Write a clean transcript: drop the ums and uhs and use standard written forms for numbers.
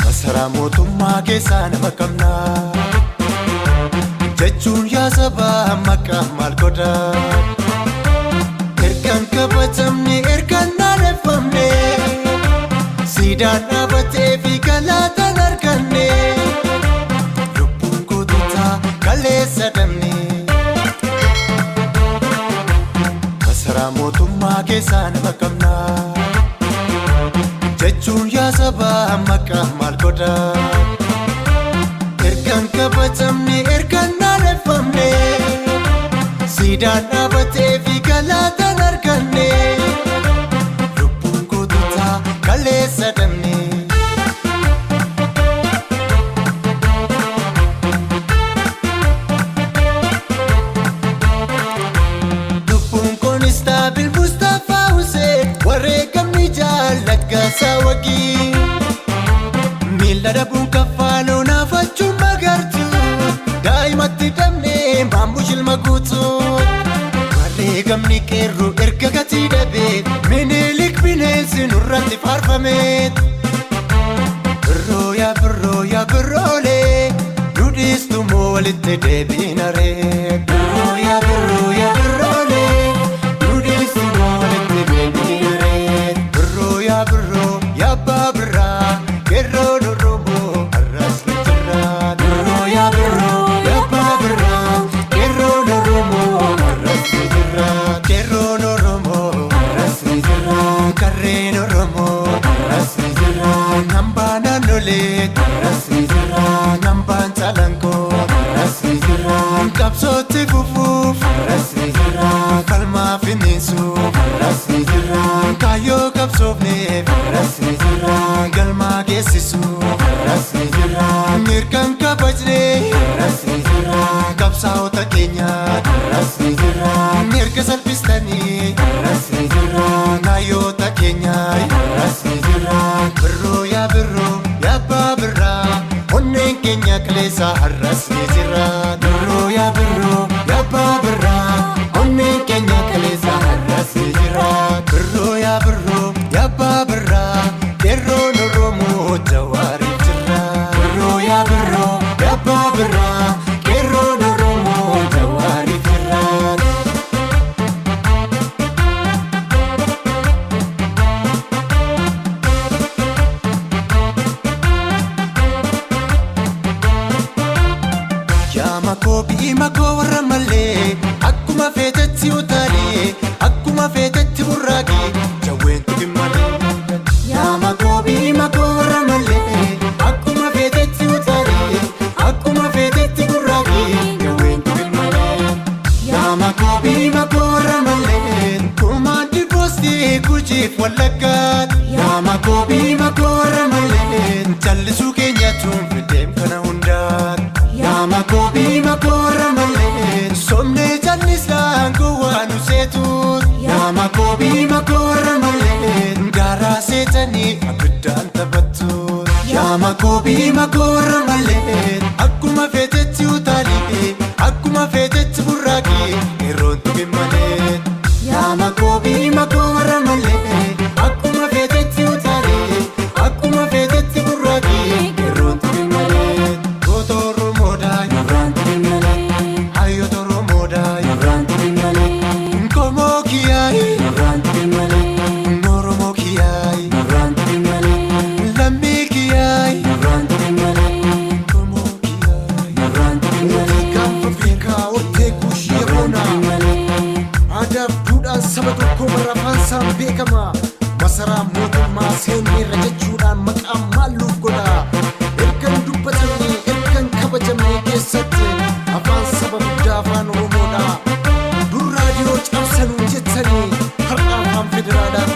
Masaraa mootummaa keessaa nama qabnaa jechuun yaa sabaa maqaa maal godhaa? Ergaan kabajamne, ergaan naaneffamne, siidaan dhaabatee fi galaataan arganne, lubbuun goototaa kaleessa dhabne. Masaraa mootummaa keessaa nama qabnaa jechuun yaa sabaa maqaa maal godhaa? Ergaan kabajamne, ergaan naaneffamne, siidaan dhaabatee fi galaataan arganne, lubbuun goototaa kaleessa dhabne. Lubbuun koonistaabil Mustaphaa Hussein, wareegamni jaallaggasaa wagii. Miila dhabuun kaffaaloo naafachuun magartu, daa'imatti dhabnee maambush ilma guutuu. Wareegamni qeerroo erga gatii dhabee, Minilik bineensi nurratti faarfame. Birroo yaa birroo yaa birroolee, nu dhiistu moo walitti deebiinaree? Birroo yaa birroo yaa birroolee, nu dhiistu moo walitti deebiinaree? Birroo yaa birroo yaa abbaa birraa, qeerroon Oromoo har'as ni jirra. Birroo yaa birroo yaa abbaa birraa, qeerroon Oromoo har'as ni jirra. Qeerroon Oromoo har'as ni jirra. Qarreen Oromoo har'as ni jirra. Hambaa naannolee har'as ni jirra. Hambaan calanqoo har'as ni jirra. Qabsootti fufuuf har'as ni jirra. Falmaa finiinsuuf har'as ni jirra. Kaayyoo qabsoofneef har'as ni jirra. Galmaa geessisuuf har'as ni jirra. Mirgaan kabajnee har'as ni jirra. Qabsaa'ota keenya har'as ni jirra. Mirga salphistanii har'as ni jirra. Naayyoota keenya har'as ni jirra. Birroo yaa birroo yaa abbaa birraa, onneen keenya kaleessa har'as ni jira. Birroo yaa birroo yaa abbaa birraa, onneen keenya kaleessa har'as ni jira. Birroo yaa birroo yaa abbaa birraa, qeerroon Oromoo jawaariif jira. Birroo yaa birroo yaa abbaa birraa, qeerroon Oromoo jawaariif jira. Yaa makoo bi'i makoo warra malee, akkuma feetetti utaalee, akkuma feetetti burraaqee, jawween tuqin malee. Yaa makoo bi'i makoo warra malee, akkuma feetetti utaalee, akkuma feetetti burraaqee, jawween tuqin malee. Yaa makoo bi'i makoo warra malee, kumaandi poostii Gujiif Wallaggaa. Yaa makoo bi'i makoo warra malee, callisuu keenya tuun fideem kana hundaa. Yaa makoo bi'i makoo warra malee, somnee callisaan gowwaa nu seetuut. Yaa makoo bi'i makoo warra malee, garaa seetanii abiddaan taphattu. Yaa makoo bi'i makoo warra malee, akkuma feetetti utaalee, akkuma feetetti burraaqee, yeroon tuqin malee. Yaa makoo bi'i makoo warra malee, akkuma feetetti utaalee, akkuma feetetti burraaqee, yeroon tuqin malee. Goota Oromoodhaa, Nurraan tuqin malee. hayyoota Oromoodhaa, Nurraan tuqin malee. qomoo kiyaayi, Nurraan tuqin malee. Oromoo kiyaayi, Nurraan tuqin malee. lammii kiyaayi, Nurraan tuqin malee. qomoo kiyaayi. Nurraan tuqin malee. Gaanfa Afrikaa hortee Kuushii Nurraan Yaboonaa. tuqin malee. Aadaaf duudhaan saba tokkoo bara afaan beekama. Masaraa mootummaa seenneerra jechuudhaan maqaan maal nuuf godha? Ergan dubbatamne, ergan kabajamne keessatti afaan saba guddaa afaan Oromoodha. Dur raadiyoo cabsanuu jettanii, har'a afaan federaalaa